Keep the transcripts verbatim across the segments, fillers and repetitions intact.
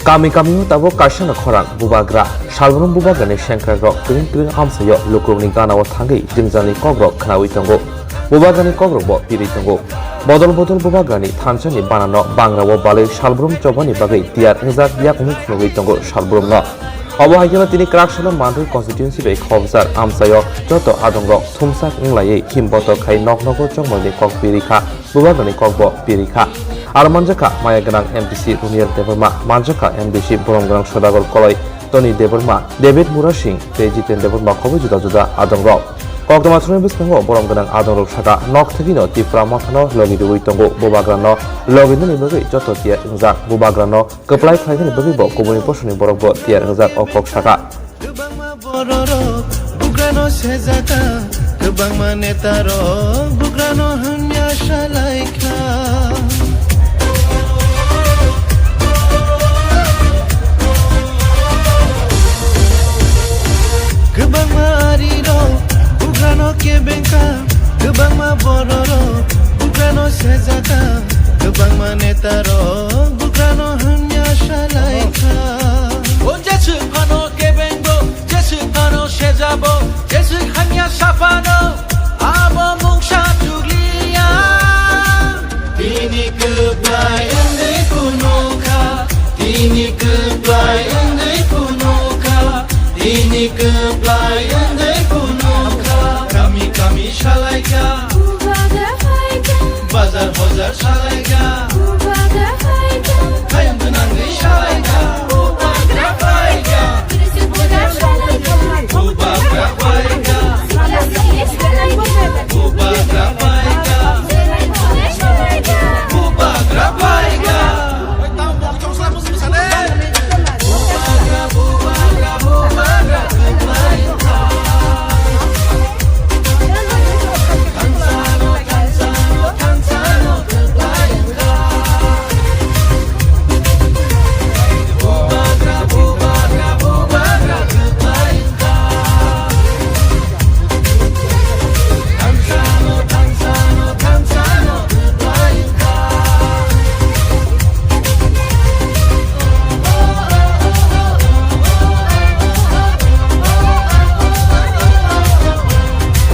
Kami kami o tabuk kaisa no khorang bubagra, salbrum bubagra ni sengkrak rok kring kring amsai o lukurok ni gana o thangwi jwngjal ni kok rok khnaui tongo. Bubagra ni kok rok bo pirwi tongo. Bodol bodol bubagra ni thansa ni bana no bangra o balwi salbrum choba ni bagwi tiyar wngjak yakung phunugwi tongo salbrum no. Obo hai khe no tini kwrak salo Mandai constituency bai khobjak amsai o joto adong rok thumsak wnglaiwi him botok khai nok nogo chongmani kok pirwi kha. Bubagrani kokbo pirikha. Aro manjakha maya gwnang M D C Runiel Debbarma, manjakha M D C borom gwnang Sodagar Koloi, Tony Debbarma, David Murasing tei Jiten Debbarma khobo juda juda adongrok. Koktwma thumni bwskango borom gwnang adongrok saka nok thwgwino Tipra Mothano logi rwui tongo. Bubagrano logi nani bagwi joto tiyar wngjak. Bubagrano kwplai khlainani bagwi bo kubuni bosongni borokbo tiyar wngjak, o kok saka. Kwbangma bororok bugrano sejaka, kwbangma netarok bugrano hamya salaikha. Kwbangma arirok bugrano kebengkha, kwbangma bororok bugrano sejaka, kwbangma netarok bugrano hamya salaikha. O jeswk phano kebengbo, jeswk phano sejabo, jeswk hamya saphano, abo mungsa chukliya. Tini kwplai wngwi phunukha, tini kwplai wngwi phunukha, tini kwplai wngwi phunukha. Kami kami salaikha, Bubagra phaikha, bazar hojar salaikha, Bubagra phaikha, hayung gwnangwi salaikha, Bubagra phaikha, Bubagra phaikha, Bubagra phaikha, Bubagra phaikha, Bubagra phaikha.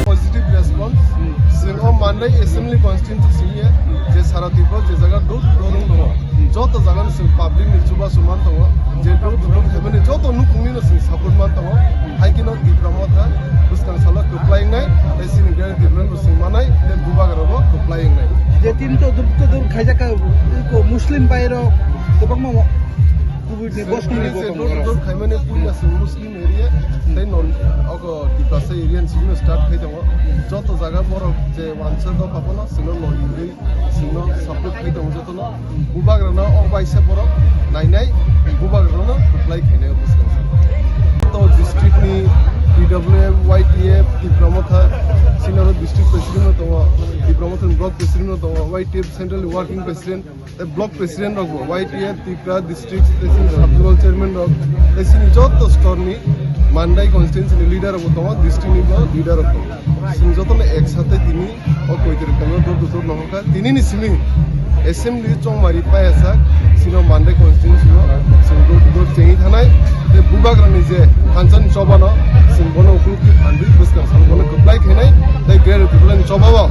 Positive response. Chwng o Mandai Assembly Constituency simi je sara Tripura je jaga dot dot wng tongo, joto jaga ni chwng public ni chubachu man tongo, je dot dot khaimani joto nukungni no chwng support man tongo. Hai kheno Tipra Motha bwskang salo kwplai wngnai, tei chini Greater Tipraland bo chwng manai, tei Bubagra bo kwplai wngnai. Je tin to dur to dur khaijak ka, ko Muslim bai rok kwbangma kubui ni bosong ni je bo dur tongo. Dur khaimani puila chwng Muslim area, tei non ogo Tiprasa area ni simi start khai tongo. Joto jaga borok je wansa dopha phano chwngno logi rwi chwngno support khai tongo jotono. Bubagrano o baisa borok nainai, Bubagrano reply khainai bwskango. To district ni T W F, Y T F, Tipra Motha, senior district president no tongo, Tipra Motha ni block president no tongo, Y T F central working president, tei block president rok bo, Y T F, Tipra district president, sub zonal chairman rok, tei sini joto store ni Mandai constituency ni leader rok bo tongo, district ni bo leader rok tongo. Chwng jotono ek sate tini o koitwrwk tongo, dor dusor no hokha. Tini ni simi assembly chongmari payasa, sino Mandai constituency o chwng dor dusor chengwi thanai. Tei Bubagrani je thansa ni choba no chwng bono ukulukti phanwi bwskang sal bono kwplai khainai. Tei Greater Tipraland ni choba o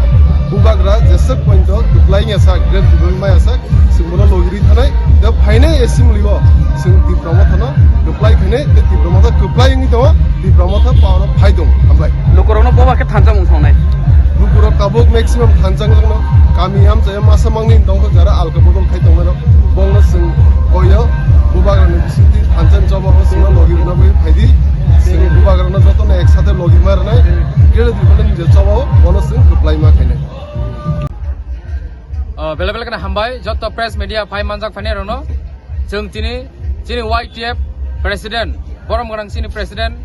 Bubagra jeswk point o kwplai ya sak, Greater Tipraland maya sak, chwng bono logi rwi thanai. Tei phainai assembly o chwng Tipra Mothano kwplai khainai, tei Tipra Motha kwplai wngwi tongo, Tipra Motha power o phai tongo. Hambai. Lukurokno boba khe thansa mung songnai. Lukurok tabuk maximum thansa wngjakno, kami amchai masa mangni wng tongkha, jara alka bodol khai tongmano, bongno chwng koyo, Bubagrani bisingtwi thansa ni choba o chwngno logi rwna bagwi phaidi, chwng Bubagrano jotono ek sate logi ma rwnai, Greater Tipraland ni je choba o, bono chwng kwplai ma khainai. Ah, bele bele kheno hambai, joto press media phai manjak phainai rokno. Chwng tini, chini Y T F president, borom gwnang chini president,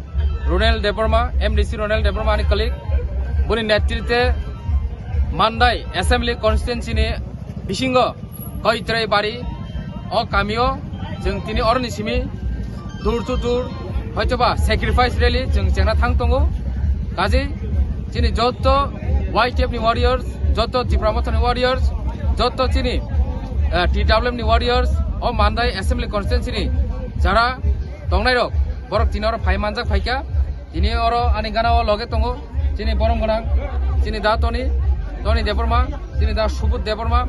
Ronel Debbarma, M D C Ronel Debbarma ani colleague, boni netritwe Mandai Assembly Constituency ni bisingo Koitrei Bari, o kamio chwng tini oroni simi door to door, hoitoba sacrifice rally chwng chengna thang tongo. Kaje chini joto Y T F ni warriors, joto Tipra Motha ni warriors, joto chini, eh, T W M ni warriors, o Mandai Assembly Constituency ni Jara tongnai rok, borok tini oro phai manjak phaikha. Tini oro ani gana o loge tongo chini borom gwnang, chini da Toni, Toni Debbarma, chini da Subudh Debbarma,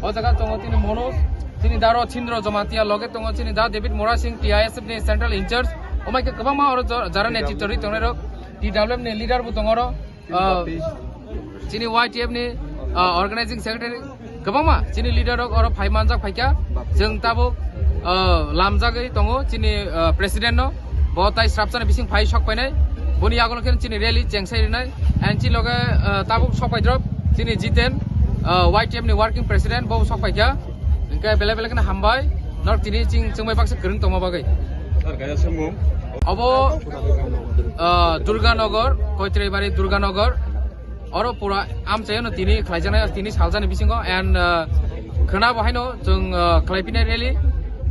o jaga tongo chini Manoj, chini da Rochendra Jamatia, loge tongo chini da David Murasing, T I S F ni central in charge. Omai khe kwbangma oro jo-, jara netritwrwi tongnai rok, T W F ni leader bo tongo oro. Ah, chini Y T F ni, ah, organizing secretary kwbangma chini leader rok oro phai manjak phaikha. Chwng tabuk, ah, lamjagwi tongo chini, ah, president no, bo tai srapsani bising phai sok painai, boni yagulo khe chini rally chengsai rinai. And chini loge, ah, tabuk sok pai drop chini Jiten, ah, Y T F ni working president, bo sok paikha. Hingke belai belai kheno hambai, norok tini ching chwngbai baksa kwrwng tongma bagwi. Sir, kaisa swngmung. Obo, ah, Durganagar, Koitribari Durganagar. Oro pura amchaino tini khlaijaknai, tini saljani bisingo, and, ah, khwnabo haino chwng, ah, khlaiphinai rally.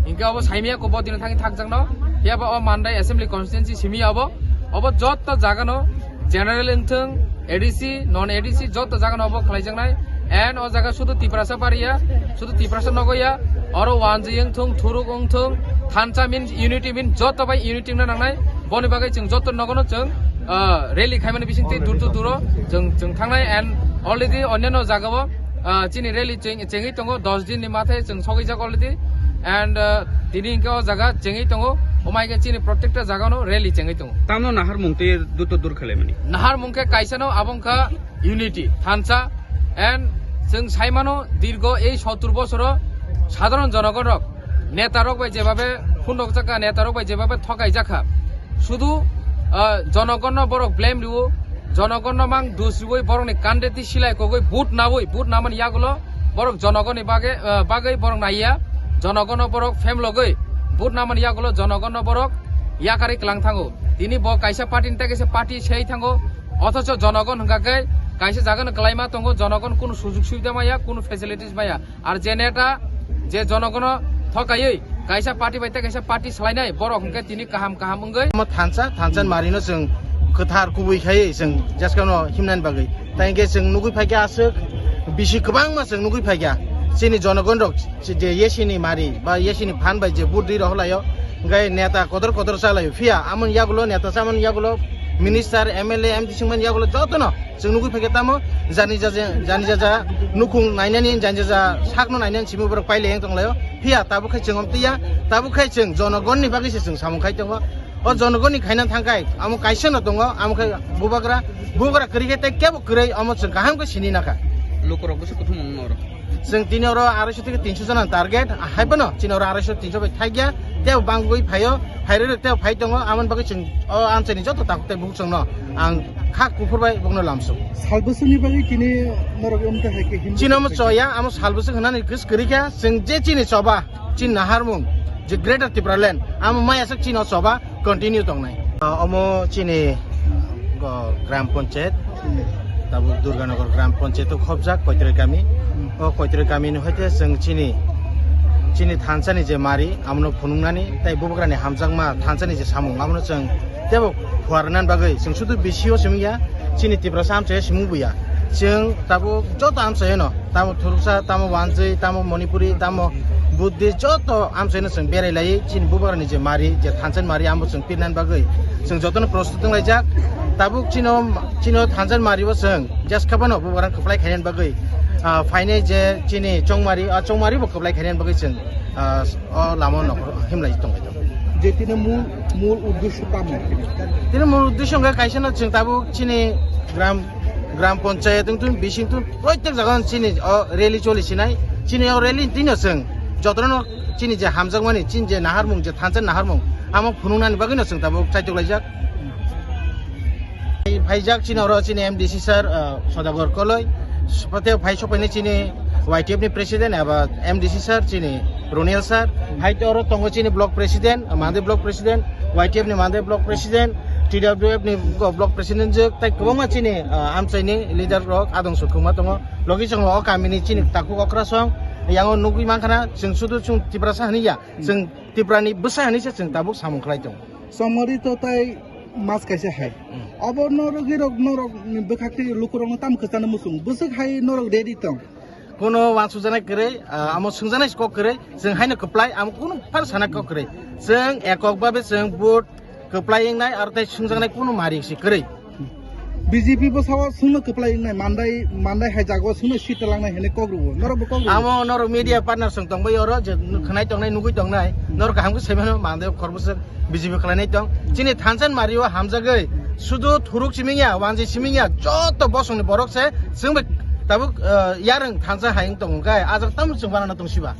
Hingke obo saimaya ko bo dino thangwi thakjakno. Phiya ba o Mandai Assembly Constituency simi obo. Obo jotto jagano general wngthung, A D C, non A D C, jotto jagano obo khlaijaknai. And o jaga sudu Tiprasa pariya, sudu Tiprasa nogoya, oro wanjwi wngthung, thuruk wngthung, thansa means unity means jotto bai unity wngna nangnai. Boni bagwi chwng jotto nogono chwng, ah, rally khaimani bisingtwi dur to duro chwng, chwng thangnai. And already onyanno jagao, ah, chini rally cheng-, chengwi tongo, dos din ni mathai chwng sogwijak already. And, ah, tini hingke o jaga chengwi tongo, omai khe chini protekta jagano rally chengwi tongo. Tamo naharmung twi dur to dur khlaimani? Naharmung khe kaisano, abo wngkha unity, thansa, and chwng saimano dirgo ei sottur bosoro sadharon jonogon rok, neta rok bai jebabe phundok jakha, neta rok bai jebabe thokai jakha, sudu, ah, jonogon no borok blame riwo, jonogon no mang dus riwi borok ni kandeti silai kogwi but nawi, but namani yagulo borok jonogon ni bagwi, ah, bagwi borok naiya, jonogon no borok phemlogwi but namani yagulo jonogon no borok yakarwi klang thango. Tini bo kaisa party ni tei kaisa party sei thango. Othocho jonogon hwnkha khe kaisa jaga no kwlaima tongo, jonogon kunu sujug subida maya, kunu facilities maya. Ar je neta, je jonogono thokaiwi kaisa party bai tei kaisa party swlainai, borok hwnkhe tini kaham kaham wngwi. Omo thansa, thansa ni mari no chwng kwthar kubui khaiwi chwng jeska no himnani bagwi. Tai hwnkhe chwng nugwi phaikha aswk bisi kwbangma chwng nugwi phaikha. Chini jonogon rok je yesini mari ba yesini phan bai je budri rok laio, hwnkhe neta kotor kotor chalaio. Phiya amoni yagulo neta chamani yagulo minister, M L A, M D C wngmani yagulo jotono chwng nugwi phaikha tamo jani jaja, jani jaja nukhung nainani, jani jaja sakno nainani simi borok paileng tonglaio. Phiya tabuk khai chwng omtwiya, tabuk khai chwng jonogonni bagwi se chwng samung khai tongo. O jonogonni khaina thangkhai amo kaisa no tongo, amo khai bubagra, bubagra kwrwi khe tei kebo kwrwi, omo chwng kaham khe sini nakha. Lukurok bwswk kuthum wng norok. Chwng tini oro arai sho theke tin sho jona target, haiphano chini oro arai sho tin sho bai thakya, tei bangwi phaio, phairwi rok tei phai tongo, amoni bagwi chwng o amchaini joto takhuk tei bukhuk chwngno ang kha kuphur bai bokno lamsuk. Sal bwswkni bagwi tini norok wngkha hai khe himlai. Chini omo choya, amo sal bwswk hwnani kwrwi kha, chwng je chini choba, chini naharmung, je Greater Tipraland, amo maya sak chini o choba, continue tongnai. Ah, omo chini, go, Gram Panchayat, hmm, tabuk Durganagar Gram Panchayat o khobjak Koitroi kami. Hmm. O Koitroi kami ni hoite chwng chini, chini thansa ni je mari, amono phunuknani tei bubagra ni hamjakma thansa ni je samung, amono chwng tebo phuarnani bagwi chwng sudu B C O simi ya, chini Tiprasa amchai simi buya. Chwng tabuk joto amchai no, tamo Thuruksa, tamo Wanjwi, tamo Manipuri, tamo Buddhist, joto amchaino chwng berai lai, chini bubagrani je mari, je thansa ni mari, amo chwng pirnani bagwi chwng jotono prostut wng laijak. Tabuk chino, chino thansa ni mari bo chwng jeska phano bubagrang kwplai khainani bagwi, ah, phainai je chini chongmari, ah, chongmari bo kwplai khainani bagwi chwng, ah, o lama no himlai tongbai tongo. Je tini mul, mul uddesho tamo? Tini mul uddesho hwnkhe kaisa no chwng tabuk chini gram, gram panchayat wngtun, bising tun, proitek jaga chini o rally choli sinai. Chini o rally tino chwng jotono chini je hamjakmani, chini je naharmung, je thansa naharmung, amo phunuknani bagwi no chwng tabuk chaitok laijak. Phaijak chini oro chini M D C sir, ah, Sodagar Koloi, phai sokphaini chini Y T F ni president eba M D C sir chini Ronil sir, hai to oro tongo chini block president, Mandai block president, Y T F ni Mandai block president, T W F ni block president je tai kwbangma chini, ah, amchaini leader rok adong sukuma tongo. Logi chwng o kami ni chini takhuk okrasong, yango nugwi mankha na chwng sudu chwng Tiprasa hini ya, chwng Tipra ni bwsa hini se chwng tabuk samung khlai tongo. Chongmari to tai mas kaisa hai. Hmm. Abo norok girok norok ni bwkhak tei lukurok no tam kwchana muchung. Bwswk hai norok ready tong. Kuno wansukjaknai kwrwi, ah, amo swngjaknai kok kwrwi, chwng haino kwplai, amo kunu phano sana kok kwrwi. Chwng ekok babe chwng vote kwplai wngnai, aro tei swngjaknai kunu mari si kwrwi. B J P bwsao swngno kwplai wngnai, mandai, mandai hai jagao swngno seat langnai hwnwi kok rwo. Norok bo kok rwo. Amo norok media partner chwng tongbai oro, je khwnai tongnai, nugui tongnai, norok kaham khe sai mano, mandai khorbo swk B J P khlainai tong. Chini thansa ni mari o hamjagwi, sudu thuruk siming ya, wanjwi siming ya, joto bosongni borok se, chwng bai tabuk, eh, yarwng thansa hai wng tongo khe, ajak tamo chwng banana tong siba.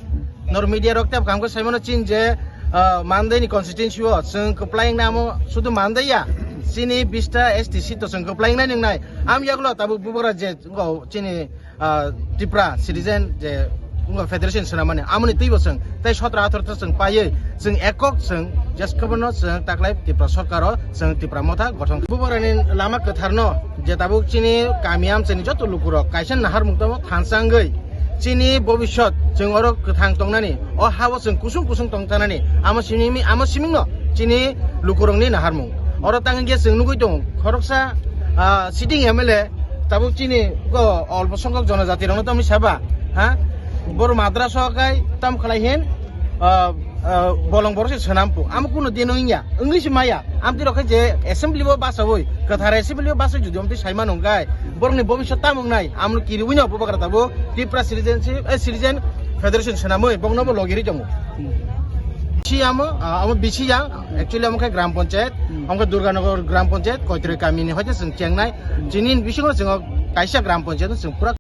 Nor media rok tei kaham khe sai mano chin je, ah, Mandai ni constituency o chwng kwplai wngna amo sudu Mandai ya, chini bista S T seat o chwng kwplai wngnai nwngnai. Am yagulo tabuk bubagra je wngkha chini, ah, Tripura citizen je wngkha federation swnamani amoni twibo chwng tei sotro atharo ta chwng paiwi chwng ekok chwng jeskhe bono chwng taklai Tripura sorkar o chwng Tripura motha gothon. Bubagrani lama kwtharno je tabuk chini kami amchaini joto lukurok kaisa naharmung tamo thansa wngwi chini bobiswt chwng oro kwthang tongnani, o ha-o chwng kusung kusung tongtanani, amo simi, amo simingno chini lukurokni naharmung. Oro tang hwnkhe chwng nugui tongo, khoroksa, ah, sitting M L A tabuk chini go olpo songhok jonojati rokno tamo saba, ha? Boro madrasa o kai tam khlai hin, ah, ah, bolong borok se swnam po. Amo kuno din wngya, wngwi se maya. Amtwi rok khe je assembly bo basawi, kwthar assembly bo basawi jodi amtwi sai mano wngkha, borokni bobiswt tamo wngnai, amoni kiriwi no bubagra tabuk Tripura Citizenship, eh, Citizen Federation swnamwi bokno bo logiri tongo. Si amo, ah, amo bisi ya, actually amo khe gram panchayat, amo khe Durganagar gram panchayat, Koitroi kamini hoite chwng chengnai, chini bisingo chwng kaisa gram panchayat chwng pura